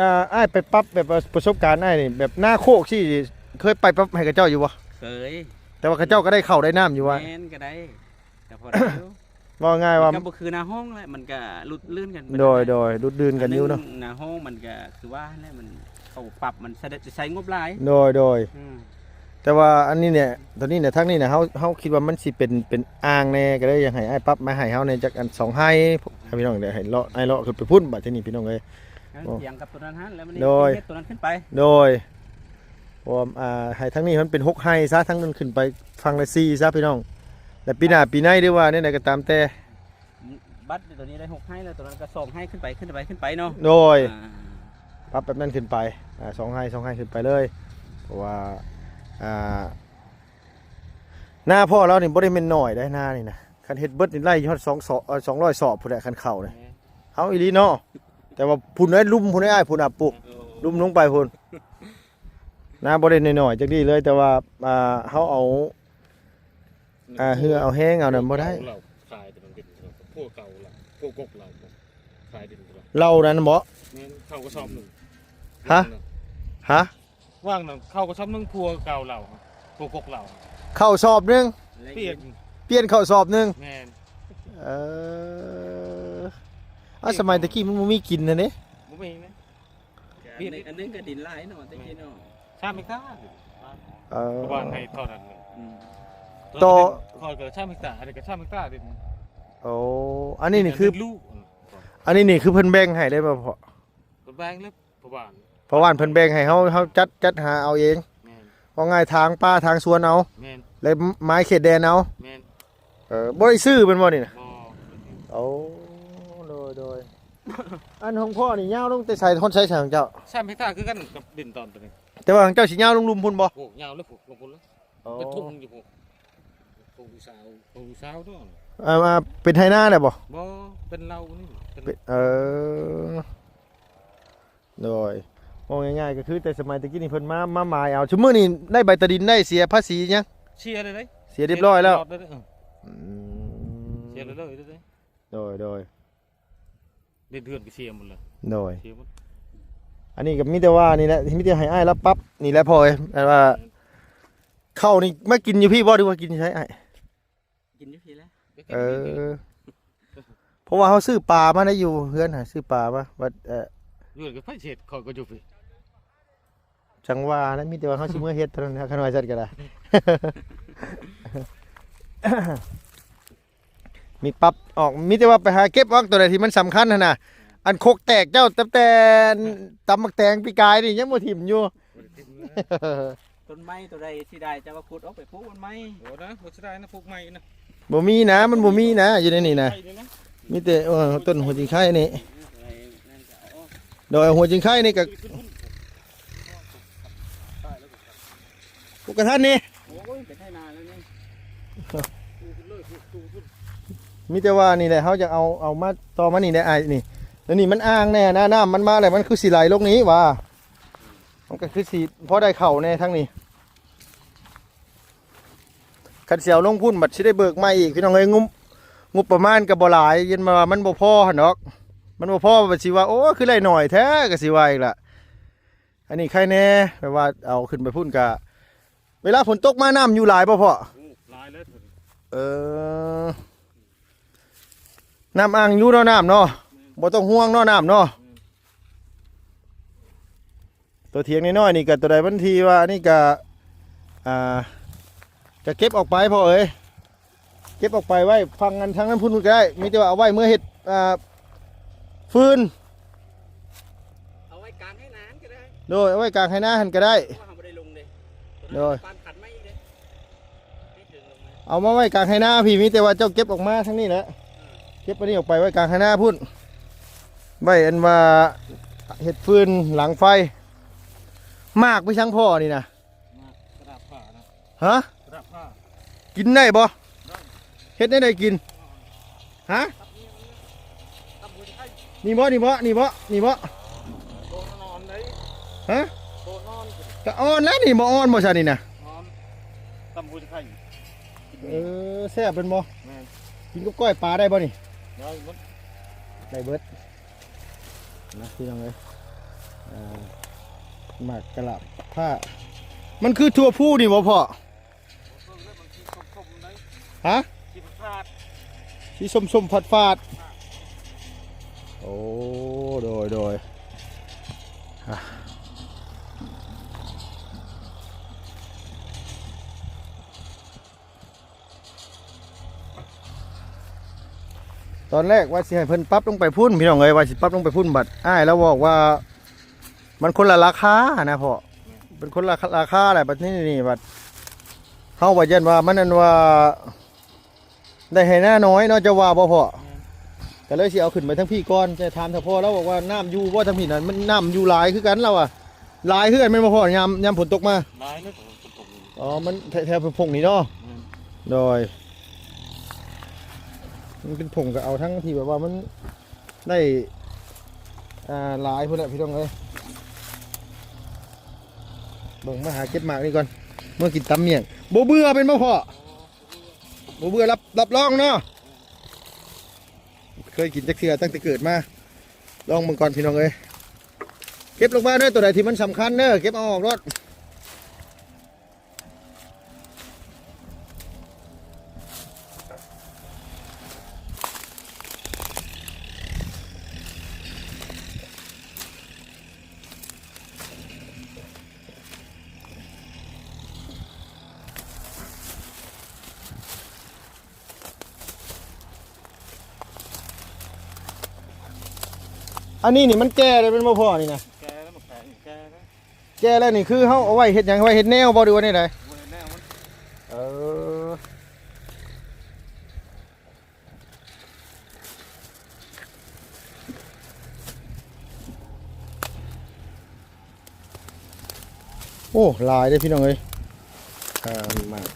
ອ່າ ອ້າຍໄປປັບແບບວ່າ ປະສົບການອ້າຍນີ້ ແບບນາໂຄກຊີ້ ເຄີຍໄປປັບໃຫ້ເຂົາເຈົ້າຢູ່ບໍ່? ເຄີຍ ແຕ່ວ່າເຂົາເຈົ້າກໍໄດ້ເຂົ້າໄດ້ນ້ຳຢູ່ວ່າ ແມ່ນ ກໍໄດ້ ກໍພໍໄດ້ຢູ່ ເວົ້າງ່າຍວ່າ ມັນກໍບໍ່ຄືນາຮ້ອງແຫຼະ ມັນກໍຫຼຸດລື່ນກັນ ໂດຍ ໂດຍ ຫຼຸດລື່ນກັນຢູ່ເນາະ ອັນໜຶ່ງນາຮ້ອງມັນກໍຄືວ່າຫັ້ນແຫຼະ ມັນ ເຂົາປັບມັນໃຊ້ ໃຊ້ງົບຫຼາຍ ໂດຍ ໂດຍ ອືມ ແຕ່ວ່າອັນນີ້ເນຍ ຕອນນີ້ເນຍ ທາງນີ້ເນຍ ເຮົາ ເຮົາຄິດວ່າມັນຊິເປັນ ເປັນອ່າງແດ່ ກໍເລີຍຢາກໃຫ້ອ້າຍປັບມາໃຫ້ເຮົາແດ່ຈັກອັນສອງໄຮ່ ໃຫ້ພີ່ນ້ອງໄດ້ໃຫ້ເລາະ ໃຫ້ເລາະຂຶ້ນໄປພຸ້ນ ບັດທີນີ້ພີ່ນ້ອງເອີຍ ມັນຖຽງກັບຕົວນັ້ນຫັ້ນ ແລ້ວມັນ ໂດຍ ເຮັດຕົວນັ້ນຂຶ້ນໄປ ໂດຍ ເພາະວ່າ ອ່າ ໃຫ້ທາງນີ້ມັນເປັນຫົກໄຮ່ຊະ ທາງນັ້ນຂຶ້ນໄປຝັ່ງລະສີ່ຊະພີ່ນ້ອງ ແລ້ວປີໜ້າປີໃນ ຫຼືວ່າແນວໃດກໍຕາມແຕ່ ບັດຕົວນີ້ໄດ້ຫົກໄຮ່ແລ້ວ ຕົວນັ້ນກໍສອງໄຮ່ຂຶ້ນໄປ ຂຶ້ນໄປ ຂຶ້ນໄປເນາະ ໂດຍ ອ່າ ປັບແບບນັ້ນຂຶ້ນໄປ ອ່າ ສອງໄຮ່ ສອງໄຮ່ຂຶ້ນໄປເລີຍ ເພາະວ່າ ອ່າ ນາພໍ່ລາວນີ້ບໍ່ໄດ້ແມ່ນໜ້ອຍເດ້ ນານີ້ນະ ຄັນເຮັດເບິດນີ້ໄລ່ຮອດສອງຊອບ ເອີ ສອງຮ້ອຍຊອບພຸ້ນແຫຼະ ຄັນເຂົ້ານີ້ ແມ່ນ ເອົາອີ່ຫຼີເນາະ ແຕ່ວ່າພຸ້ນເດ້ ລຸ່ມພຸ້ນເດ້ອ້າຍ ພຸ້ນອະ ປຸ ໂອ້ ລຸ່ມລົງໄປພຸ້ນ ນາບໍ່ໄດ້ໜ້ອຍໆຈັກດີ້ເລີຍ ແຕ່ວ່າ ອ່າ ເຮົາເອົາ ອ່າ ເຫື່ອເອົາແຮງເອົານັ້ນບໍ່ໄດ້ ເຂົາເຈົ້າເຫຼົ່າຂາຍແຕ່ມັນເປັນພວກເກົ່າລາວ ພວກກົກລາວ ຂາຍດິນເຂົາເຈົ້າ ເຫຼົ່ານັ້ນບໍ? ແມ່ນ ເຂົ້າກະສອບໜຶ່ງ ຮະ? ຮະ? ວ່າງນັ້ນເຂົ້າກະສອບໜຶ່ງ ພວກເກົ່າລາວ ພວກກົກລາວ ເຂົ້າສອບໜຶ່ງ ປ່ຽນ ປ່ຽນເຂົ້າສອບໜຶ່ງ ແມ່ນ ເອີ ອາ ສະໄໝແຕ່ກີ້ມັນບໍ່ມີກິນຫັ້ນເດ້ ບໍ່ມີນະ ອັນໜຶ່ງ ອັນໜຶ່ງກໍດິນຫຼາຍເນາະ ແຕ່ກີ້ເນາະ ສາມເຮັກຕາ ເອີ ປະມານໃຫ້ເທົ່ານັ້ນ ອືມ ຕໍ່ ຂ້ອຍກໍສາມເຮັກຕາ ອັນນີ້ກໍສາມເຮັກຕາດິນ ໂອ້ ອັນນີ້ນີ້ຄື ອັນນີ້ນີ້ຄືເພິ່ນແບ່ງໃຫ້ໄດ້ບໍ່ພໍ່? ເພິ່ນແບ່ງແລ້ວ ພໍ່ບ້ານ ພໍ່ບ້ານເພິ່ນແບ່ງໃຫ້ເຮົາ ເຮົາຈັດ ຈັດຫາເອົາເອງ ແມ່ນ ເວົ້າງ່າຍ ທາງປ່າທາງສວນເອົາ ແມ່ນ ແລະ ໝາຍເຂດແດນເອົາ ແມ່ນ ເອີ ບໍ່ໄດ້ຊື້ແມ່ນບໍ່ນີ້ນະ? ບໍ່ ໂອ້ ໂດຍ ໂດຍ ອັນຂອງພໍ່ນີ້ຍາວລົງແຕ່ໃສຮອດໃສຂອງເຈົ້າ? ສາມເຮັກຕາຄືກັນກັບດິນຕອນຕົວນີ້ ແຕ່ວ່າຂອງເຈົ້າຊິຍາວລົງລຸ່ມພຸ້ນບໍ່? ໂອ້ ຍາວເລີຍພຸ້ນ ລົງພຸ້ນເລີຍ ອໍ ເປັນທົ່ງຢູ່ພຸ້ນ ຂອງລູກສາວ ຂອງລູກສາວຕົວ ເອີ ເປັນໄຮ່ນາແລ້ວບໍ່? ບໍ່ ເປັນເລົ້ານີ້ ເປັນ ເອີ ໂດຍ ເວົ້າງ່າຍໆກໍຄືແຕ່ສະໄໝແຕ່ກີ້ນີ້ເພິ່ນມາ ມາໝາຍເອົາ ຊຸມມື້ນີ້ໄດ້ໃບຕາດິນ ໄດ້ເສຍພາສີຫຍັງ? ເສຍແລ້ວເດ້ ເສຍຮຽບຮ້ອຍແລ້ວ ອືມ ເສຍແລ້ວເດ້ ໂດຍ ໂດຍ ເດືອນເດືອນກໍເສຍໝົດແລ້ວ ໂດຍ ເສຍໝົດ ອັນນີ້ກໍມີແຕ່ວ່ານີ້ແຫຼະ ມີແຕ່ໃຫ້ອ້າຍລາວປັບນີ້ແຫຼະພໍ່ເອີຍ ແຕ່ວ່າ ແມ່ນ ເຂົ້ານີ້ມາກິນຢູ່ພີ້ບໍ່ ຫຼືວ່າກິນຢູ່ໃສອ້າຍ? ກິນຢູ່ພີ້ແຫຼະ ເອີ ເພາະວ່າເຮົາຊື້ປາມາໄດ້ຢູ່ເຮືອນ ຊື້ປາມາ ບັດ ເອີ ຢູ່ກັບໃຜເຮັດ ຂ້ອຍກໍຢູ່ພີ້ ຈັ່ງວ່ານະ ມີແຕ່ວ່າເຮົາຊິເມືອເຮັດເທົ່ານັ້ນ ຄັນວ່າຊັ້ນກໍໄດ້ ມີປັບອອກ ມີແຕ່ວ່າໄປຫາເກັບອອກຕົວໃດທີ່ມັນສຳຄັນຫັ້ນນະ ອັນຄົກແຕກເຈົ້າຕັ້ງແຕ່ຕຳໝາກແຕງປີກາຍນີ້ຍັງບໍ່ຖິ້ມຢູ່. ບໍ່ໄດ້ຖິ້ມເລີຍ. ຕົ້ນໄມ້ໂຕໃດຊິໄດ້ ເຈົ້າກໍຂຸດອອກໄປປູກຕົ້ນໄມ້. ໂອ້ນະ ບໍ່ຊິໄດ້ນະ ປູກໃໝ່ນະ. ບໍ່ມີນະ ມັນບໍ່ມີນະ ຢູ່ໃນນີ້ນະ. ໄດ້ນີ້ນະ ມີແຕ່ ເອີ ຕົ້ນຫົວຈິງໄຄນີ້. ໂດຍ ຫົວຈິງໄຄນີ້ກໍ ປູກກະທັນນີ້. ໂອ້ຍ ໄປໄຖນາແລ້ວນີ້. ປູກຂຶ້ນເລີຍ ປູກຂຶ້ນ. ມີແຕ່ວ່ານີ້ແຫຼະ ເຮົາຈະເອົາ ເອົາມາຕໍ່ມານີ້ແຫຼະອ້າຍນີ້. ແລ້ວນີ້ມັນອ່າງແດ່ນະ ນ້ຳມັນມາແລ້ວ ມັນຄືຊິໄຫຼລົງນີ້ຫວາ. ມັນກໍຄືຊິພໍໄດ້ເຂົ້າແດ່ທາງນີ້. ຄັນຊິເອົາລົງພຸ້ນບັດຊິໄດ້ເບີກໃໝ່ອີກ ພີ່ນ້ອງເອີຍ. ງົບ ງົບປະມານກໍບໍ່ຫຼາຍ ຢ້ານວ່າມັນບໍ່ພໍຫັ້ນດອກ. ມັນບໍ່ພໍບັດຊິວ່າ ໂອ້ ຄືໄດ້ໜ້ອຍແທ້ ກໍຊິວ່າອີກລະ. ອັນນີ້ໄຄແນ່ ແບບວ່າເອົາຂຶ້ນໄປພຸ້ນກະ ເວລາຝົນຕົກມານ້ຳຢູ່ຫຼາຍບໍ່ພໍ່? ໂອ້ ຫຼາຍເລີຍ. ເອີ ນ້ຳອ່າງຢູ່ເນາະ ນ້ຳເນາະ. ແມ່ນ. ບໍ່ຕ້ອງຫ່ວງເນາະ ນ້ຳເນາະ. ແມ່ນ. ຕົວຖຽງນ້ອຍໆນີ້ກະ ຕົວໃດມັນທີ່ວ່າອັນນີ້ກະ ອ່າ ກະເກັບອອກໄປພໍ່ເອີຍ. ເກັບອອກໄປໄວ້ຝັ່ງອັນທາງນັ້ນພຸ້ນກໍໄດ້ ມີແຕ່ວ່າເອົາໄວ້ເມືອເຮັດ ອ່າ ຟືນ. ເອົາໄວ້ກາງໄຮ່ນາຫັ້ນກໍໄດ້. ໂດຍ ເອົາໄວ້ກາງໄຮ່ນາຫັ້ນກໍໄດ້. ເພາະວ່າເຮົາບໍ່ໄດ້ລົງເດ້. ໂດຍ ປານຂັນມາອີກເດ້ ໃຫ້ເຖິງລົງມາ. ເອົາມາໄວ້ກາງໄຮ່ນາພີ້ ມີແຕ່ວ່າເຈົ້າເກັບອອກມາທາງນີ້ແຫຼະ. ເອີ ເກັບອັນນີ້ອອກໄປໄວ້ກາງໄຮ່ນາພຸ້ນ ໄວ້ອັນວ່າເຮັດຟືນຫຼັງໄຟ. ໝາກໄປສັງພໍ່ນີ້ນະ? ໝາກກະດາບພ້ານະ. ຮະ? ກະດາບພ້າ. ກິນໄດ້ບໍ່? ໄດ້. ເຮັດແນວໃດກິນ? ຮະ? ຕຳຫົວໄຊ. ນີ້ບໍ່ ນີ້ບໍ່ ນີ້ບໍ່ ນີ້ບໍ່? ໂຕນອນໄດ໋. ຮະ? ໂຕນອນ. ກະອ່ອນແລ້ວນີ້ ບໍ່ອ່ອນບໍ່ຊະນີ້ນະ? ອ່ອນ. ຕຳຫົວໄຊ. ເອີ ແຊບແມ່ນບໍ່? ແມ່ນ. ກິນກັບກ້ອຍປາໄດ້ບໍ່ນີ້? ໄດ້ໝົດ. ໄດ້ເບິດ. ນະ ພີ່ນ້ອງເອີຍ ອ່າ ໝາກກະລາບພ້າ ມັນຄືຖົ່ວພູນີ້ບໍ່ພໍ່? ຮະ? ສີຝາດໆ ສີສົ້ມໆ ຝາດໆ. ໂອ້ ໂດຍໆ ອ່າ. ຕອນແລກວ່າຊິໃຫ້ເພິ່ນປັບລົງໄປພຸ້ນ ພີ່ນ້ອງເອີຍ ວ່າຊິປັບລົງໄປພຸ້ນ ບັດອ້າຍລາວບອກວ່າມັນຄົນລະລາຄານະພໍ່ ເປັນຄົນລະລາຄາແຫຼະ. ບັດນີ້ນີ້ບັດເຮົາວ່າຢ້ານວ່າມັນ ອັນວ່າໄດ້ໄຮ່ນານ້ອຍເນາະ ເຈົ້າວ່າບໍ່ພໍ່? ແມ່ນ. ກໍເລີຍຊິເອົາຂຶ້ນໄປທາງພີ້ກ່ອນ ແຕ່ຖາມຖ້າພໍ່ລາວບອກວ່ານ້ຳຢູ່ບໍ່ທາງພີ້ນັ້ນ ມັນນ້ຳຢູ່ຫຼາຍຄືກັນລາວວ່າ ຫຼາຍຄືກັນແມ່ນບໍ່ພໍ່? ຍາມ ຍາມຝົນຕົກມາ ຫຼາຍເລີຍ. ອໍ ມັນແຖວ ແຖວຜົງນີ້ເນາະ. ແມ່ນ. ໂດຍ ມັນເປັນຜົງ ກໍເອົາທັງທີ່ແບບວ່າມັນໄດ້ ອ່າ ຫຼາຍພຸ້ນແຫຼະ ພີ່ນ້ອງເອີຍ. ເບິ່ງ ມາຫາເກັບໝາກນີ້ກ່ອນ ເມືອກິນຕຳໝ້ຽງ. ບໍ່ເບື່ອແມ່ນບໍ່ພໍ່? ບໍ່ເບື່ອ ຮັບ ຮັບຮອງເນາະ. ເຄີຍກິນຈັກເທື່ອຕັ້ງແຕ່ເກີດມາ. ລອງເບິ່ງກ່ອນ ພີ່ນ້ອງເອີຍ. ເກັບລົງມາເດີ ຕົວໃດທີ່ມັນສຳຄັນເດີ ເກັບເອົາອອກໂລດ. ອັນນີ້ນີ້ມັນແກ່ແລ້ວແມ່ນບໍ່ພໍ່ນີ້ນະ? ແກ່ແລ້ວ ໝາກແຕງແກ່ແລ້ວ. ແກ່ແລ້ວນີ້ຄືເຮົາເອົາໄວ້ເຮັດຫຍັງ? ໄວ້ເຮັດແນວບໍ່ ຫຼືວ່າແນວໃດ? ເຮັດແນວມັນ. ເອີ. ໂອ້ ຫຼາຍເດ້ພີ່ນ້ອງເອີຍ. ອ່າ ໝາກ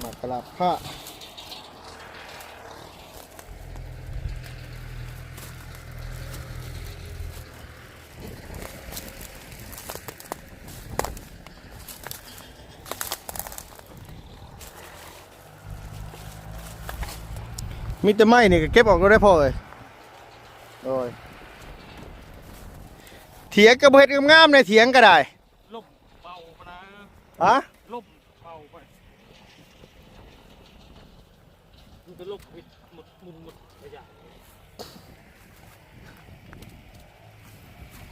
ໝາກກະລາບພ້າ. ມີແຕ່ໄມ້ນີ້ກໍເກັບອອກໂລດເດ້ພໍ່ເອີຍ. ໂດຍ ຖຽງກໍບໍ່ເຮັດງາມໆ ໃນຖຽງກໍໄດ້. ລົມເປົ່າປະນາ. ຮະ? ລົມເປົ່າໄປ. ມັນກໍລົບເຮັດໝົດ ໝຸນໝົດຂະຫຍະ.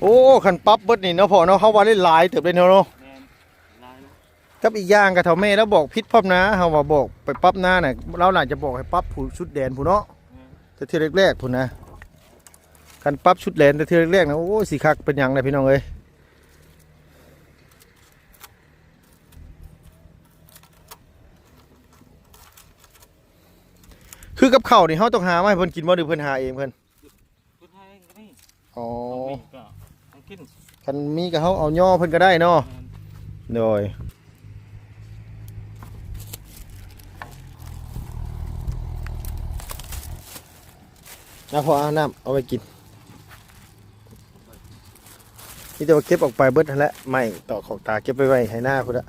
ໂອ້ ຄັນປັບເບິດນີ້ເນາະພໍ່ເນາະ ເຮົາວ່າໄດ້ຫຼາຍເຕີບເດ້ເນາະ. ແມ່ນ ຫຼາຍແລ້ວ. ກັບອີກຢ່າງກໍເຖົ້າແມ່ລາວບອກຜິດພ້ອມນະ ເຮົາວ່າບອກໄປປັບນານະ ລາວໜ້າຈະບອກໃຫ້ປັບຜູ້ສຸດແດນພຸ້ນເນາະ. ແມ່ນ. ແຕ່ເທື່ອແລກໆ ພຸ້ນນະ. ຄັນປັບຊຸດແຫຼນແຕ່ເທື່ອແລກໆນະ ໂອ້ຍ ຊິຄັກປານຫຍັງນະພີ່ນ້ອງເອີຍ. ຄືກັບເຂົ້ານີ້ ເຮົາຕ້ອງຫາມາໃຫ້ເພິ່ນກິນບໍ່ ຫຼືເພິ່ນຫາເອງເພິ່ນ? ເພິ່ນຫາເອງກໍມີ. ອໍ ເຮົາມີກໍເຮົາກິນ. ຄັນມີກໍເຮົາເອົາຍໍເພິ່ນກໍໄດ້ເນາະ. ແມ່ນ. ໂດຍ. ເອົາ ພໍ ເອົານ້ຳເອົາໄວ້ກິນ. ມີແຕ່ວ່າເກັບອອກໄປເບິດຫັ້ນແຫຼະ ໄມ້ຕອກຂອກຕາເກັບໄວ້ໄວ້ໄຮ່ນາພຸ້ນລະ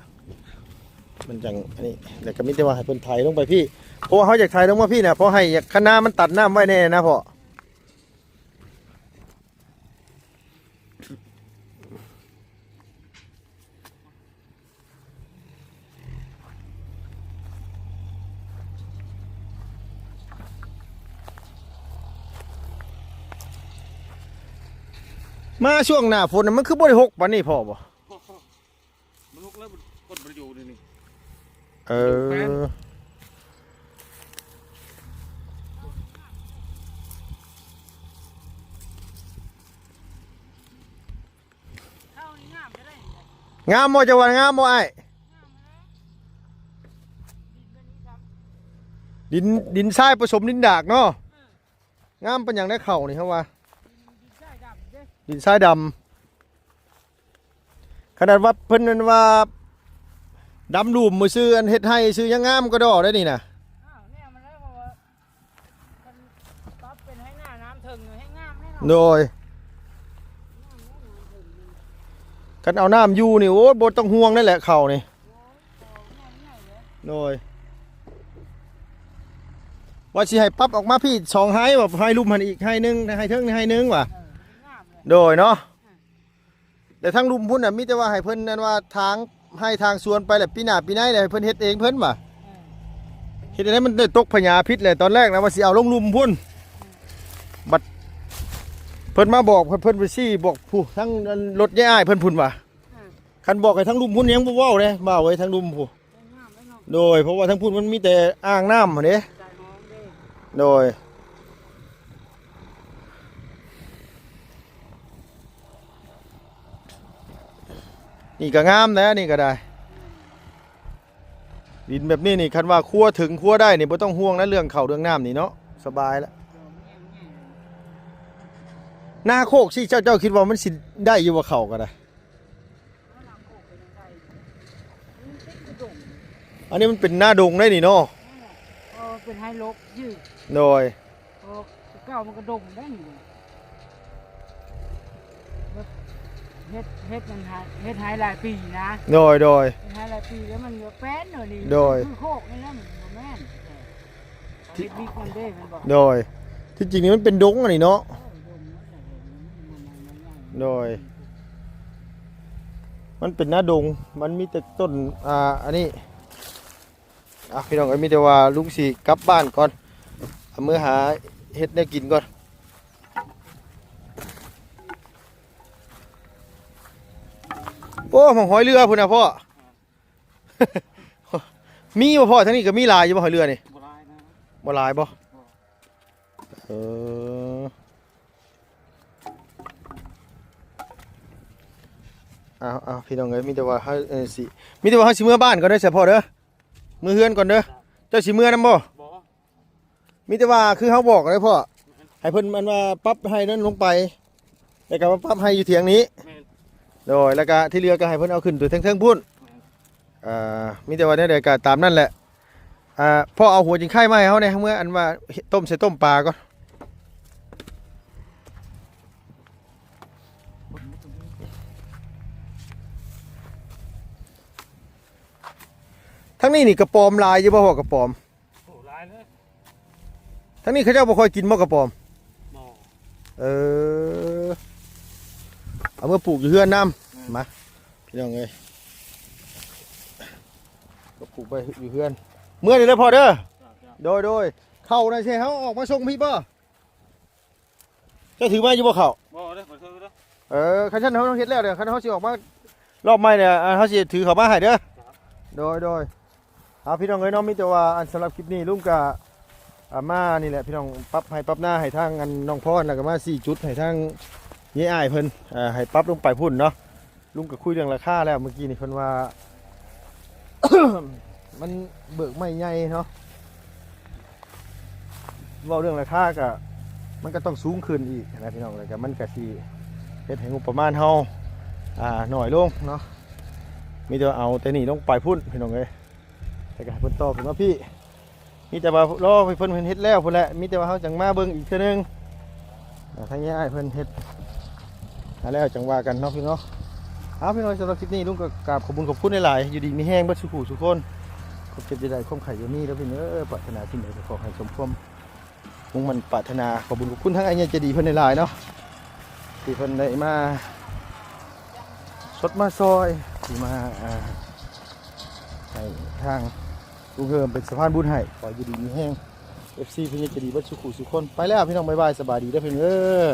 ມັນຈັ່ງອັນນີ້. ແລ້ວກໍມີແຕ່ວ່າໃຫ້ເພິ່ນໄຖລົງໄປພີ້ ເພາະວ່າເຮົາຢາກໄຖລົງມາພີ້ນະ ເພາະໃຫ້ ຄັນນາມັນຕັດນ້ຳໄວ້ແດ່ນະພໍ່. ມາຊ່ວງໜ້າຝົນນະ ມັນຄືບໍ່ໄດ້ຮົກປານນີ້ພໍບໍ່? ມັນຮົກແລ້ວ ມັນກົດບໍ່ໄດ້ຢູ່ນີ້. ເອີ. ເຂົ້ານີ້ງາມເດ້. ງາມບໍ່ ເຈົ້າວ່າງາມບໍ່ອ້າຍ? ງາມເດ້. ດິນ ດິນຊາຍປະສົມດິນດາກເນາະ. ເອີ. ງາມປານຫຍັງໄດ໋ເຂົ້ານີ້ ເຮົາວ່າ ດິນຊາຍດຳເດ້. ດິນຊາຍດຳ. ຂະໜາດວ່າເພິ່ນນັ້ນວ່າດຳລຸ່ມຊື່ ອັນເຮັດໄຮ່ຊື່ ຍັງງາມກວ່າດອກໄດ໋ນີ້ນະ. ອ້າວ ແນວມັນແລ້ວ ເພາະວ່າຄັນປັບເປັນໄຮ່ນານ້ຳເຖິງ ແຮ່ງງາມແນ່ນອນ. ໂດຍ. ຄັນເອົານ້ຳຢູ່ນີ້ ໂອ້ຍ ບໍ່ຕ້ອງຫ່ວງໄດ້ແຫຼະເຂົ້ານີ້. ໂດຍ. ວ່າຊິໃຫ້ປັບອອກມາພີ້ສອງໄຮ່ ວ່າໄຮ່ລຸ່ມຫັ້ນອີກໄຮ່ໜຶ່ງ ໄຮ່ເທິງນີ້ໄຮ່ໜຶ່ງວ່າ. ເອີ ງາມເລີຍ. ໂດຍເນາະ. ແຕ່ທາງລຸ່ມພຸ້ນນະ ມີແຕ່ວ່າໃຫ້ເພິ່ນ ອັນວ່າ ທາງໄຮ່ທາງສວນໄປ ແລ້ວປີໜ້າປີໃນ ແລ້ວໃຫ້ເພິ່ນເຮັດເອງເພິ່ນວ່າ. ເອີ. ເຮັດໃຫ້ມັນໄດ້ຕົກພະຍາພິດແຫຼະ ຕອນແລກນະ ວ່າຊິເອົາລົງລຸ່ມພຸ້ນ. ເອີ. ບັດເພິ່ນມາບອກ ເພິ່ນ ເພິ່ນໄປຊີ້ບອກຜູ້ ທາງ ອັນ ລົດຍາຍອ້າຍເພິ່ນພຸ້ນວ່າ. ເອີ. ຄັນບອກໃຫ້ທາງລຸ່ມພຸ້ນຍັງບໍ່ເວົ້າເດ້ ບ່າວເອີຍ ທາງລຸ່ມພຸ້ນ. ງາມເດ້ເນາະ. ໂດຍ. ເພາະວ່າທາງພຸ້ນມັນມີແຕ່ອ່າງນ້ຳຫັ້ນເດ້. ໂດຍ. ນີ້ກໍງາມແຫຼະ ນີ້ກໍໄດ້. ດິນແບບນີ້ນີ້ ຄັນວ່າຄົວເຖິງຄົວໄດ້ນີ້ ບໍ່ຕ້ອງຫ່ວງນະ ເລື່ອງເຂົ້າເລື່ອງນ້ຳນີ້ເນາະ ສະບາຍລະ. ນາໂຄກຊີ້ ເຈົ້າ ເຈົ້າຄິດວ່າມັນຊິໄດ້ຢູ່ບໍ່ ເຂົ້າກໍໄດ້? ອັນນີ້ມັນເປັນນາດົງໄດ໋ນີ້ເນາະ. ເອີ ເປັນໄຮ່ລົກຢູ່. ໂດຍ. ເອີ ເກົ່າມັນກໍດົງໄດ໋ນີ້. ເຮັດ ເຮັດມັນ ເຮັດໄຮ່ຫຼາຍປີນະ. ໂດຍ ໂດຍ. ເຮັດໄຮ່ຫຼາຍປີແລ້ວມັນກໍແປ້ນເນາະນີ້. ໂດຍ. ຄືໂຄກນີ້ນະ ມັນບໍ່ແມ່ນ. ທີ່ ເຮັດມີຄົນເດ້ແມ່ນບໍ່? ໂດຍ. ທີ່ຈິງນີ້ມັນເປັນດົງອັນນີ້ເນາະ. ເອີ ດົງນັ້ນແຫຼະ. ໂດຍ. ມັນເປັນນາດົງ ມັນມີແຕ່ຕົ້ນ ອ່າ ອັນນີ້. ອ່ະ ພີ່ນ້ອງເອີຍ ມີແຕ່ວ່າລຸງຊິກັບບ້ານກ່ອນ ເອົາມືຫາເຮັດແນວກິນກ່ອນ. ໂອ້ ໝາກຫອຍເລືອພຸ້ນນະພໍ່. ມີບໍ່ພໍ່? ທາງນີ້ກໍມີຫຼາຍຢູ່ບໍ່ ຫອຍເລືອນີ້? ບໍ່ຫຼາຍນະ. ບໍ່ຫຼາຍບໍ່? ບໍ່. ເອີ ເອົາໆ ພີ່ນ້ອງເອີຍ ມີແຕ່ວ່າເຮົາ ເອີ ຊິ ມີແຕ່ວ່າເຮົາຊິເມືອບ້ານກ່ອນເດີ ສະພໍ່ເດີ ເມືອເຮືອນກ່ອນເດີ. ເຈົ້າຊິເມືອນຳບໍ່? ບໍ່. ມີແຕ່ວ່າຄືເຮົາບອກເລີຍພໍ່ ແມ່ນ ໃຫ້ເພິ່ນ ອັນວ່າ ປັບໄຮ່ນັ້ນລົງໄປ ແລ້ວກໍມາປັບໄຮ່ຢູ່ຖຽງນີ້. ແມ່ນ. ໂດຍ. ແລ້ວກໍທີ່ເຫຼືອກໍໃຫ້ເພິ່ນເອົາຂຶ້ນຕົວເທິງໆພຸ້ນ. ແມ່ນ. ເອີ ມີແຕ່ວ່າແນວໃດກໍຕາມນັ້ນແຫຼະ. ອ່າ ພໍ່ເອົາຫົວຈິງໄຄມາໃຫ້ເຮົາແດ່ ເມື່ອ ອັນວ່າ ຕົ້ມໃສ່ຕົ້ມປາກ່ອນ. ທາງນີ້ນີ້ກະປອມຫຼາຍຢູ່ບໍ່ພໍ່? ກະປອມ. ໂອ້ ຫຼາຍເລີຍ. ທາງນີ້ເຂົາເຈົ້າບໍ່ຄ່ອຍກິນບໍ່ກະປອມ? ບໍ່. ເອີ ເອົາມາປູກຢູ່ເຮືອນນຳ. ແມ່ນ. ມາ ພີ່ນ້ອງເອີຍ ກໍປູກໄວ້ຢູ່ເຮືອນ. ເມືອນີ້ເດີພໍ່ເດີ. ເຈົ້າ ເຈົ້າ. ໂດຍ ໂດຍ. ເຂົ້ານະ ຊິໃຫ້ເຮົາອອກມາສົ່ງພີ້ບໍ່? ເຈົ້າຖືມາຢູ່ບໍ່ເຂົ້າ? ບໍ່ເດີ ບໍ່ຖືເດີ. ເອີ ຄັນຊັ້ນເຮົາເຮັດແລ້ວເດີ ຄັນເຮົາຊິອອກມາລອບໃໝ່ເນີ້ຍ ເຮົາຊິຖືເຂົ້າມາໃຫ້ເດີ. ໂດຍ ໂດຍ. ອ່າ ພີ່ນ້ອງເອີຍເນາະ ມີແຕ່ວ່າ ອັນ ສຳລັບຄລິບນີ້ລຸງກະ ອ່າ ມານີ້ແຫຼະພີ່ນ້ອງ ປັບໄຮ່ປັບນາໃຫ້ທາງອັນນ້ອງພອນ ແລ້ວກໍມາຊີ້ຈຸດໃຫ້ທາງຍາຍອ້າຍເພິ່ນ ເອີ ໃຫ້ປັບລົງໄປພຸ້ນເນາະ. ລຸງກໍຄຸຍເລື່ອງລາຄາແລ້ວ ເມື່ອກີ້ນີ້ເພິ່ນວ່າ ມັນເບີກໄມ້ໃຫຍ່ເນາະ ເວົ້າເລື່ອງລາຄາກໍ ມັນກໍຕ້ອງສູງຂຶ້ນອີກນະພີ່ນ້ອງ ແລ້ວກໍມັນກໍຊິເຮັດໃຫ້ງົບປະມານເຮົາ ອ່າ ໜ້ອຍລົງເນາະ. ມີແຕ່ວ່າເອົາແຕ່ນີ້ລົງໄປພຸ້ນພີ່ນ້ອງເອີຍ ແລ້ວກໍໃຫ້ເພິ່ນຕໍ່ຂຶ້ນມາພີ້. ມີແຕ່ວ່າລໍໃຫ້ເພິ່ນເຮັດແລ້ວພຸ້ນແຫຼະ ມີແຕ່ວ່າເຮົາຈັ່ງມາເບິ່ງອີກເທື່ອໜຶ່ງ ອ່າ ທາງຍາຍອ້າຍເພິ່ນເຮັດ ອ່າ ແລ້ວຈັ່ງວ່າກັນເນາະພີ່ນ້ອງເນາະ. ເອົາ ພີ່ນ້ອງ ສຳລັບຄລິບນີ້ ລຸງກໍກາບຂອບບຸນຂອບຄຸນຫຼາຍໆ ຢູ່ດີມີແຮງເບິດສູ່ຜູ້ສູ່ຄົນ ຄວາມເຈັບຢ່າໄດ້ ຄວາມໄຂ້ຢ່າມີເດີພີ່ນ້ອງເອີຍ. ປາດຖະໜາສິ່ງໃດກໍຂໍໃຫ້ສົມຄວາມມຸ່ງໝັ້ນປາດຖະໜາ. ຂອບບຸນຂອບຄຸນທາງອ້າຍໃຫຍ່ໃຈດີເພິ່ນຫຼາຍໆເນາະ ທີ່ເພິ່ນໄດ້ມາຊົດມາຊ່ອຍ ທີ່ມາ ອ່າ ໃຫ້ທາງລຸງເຮີມເປັນສະພານບຸນໃຫ້. ຂໍຢູ່ດີມີແຮງ ເອັຟຊີ ເພິ່ນໃຈດີເບິດສູ່ຜູ້ສູ່ຄົນ. ໄປແລ້ວພີ່ນ້ອງ ບາຍບາຍ ສະບາຍດີເດີພີ່ນ້ອງເອີຍ.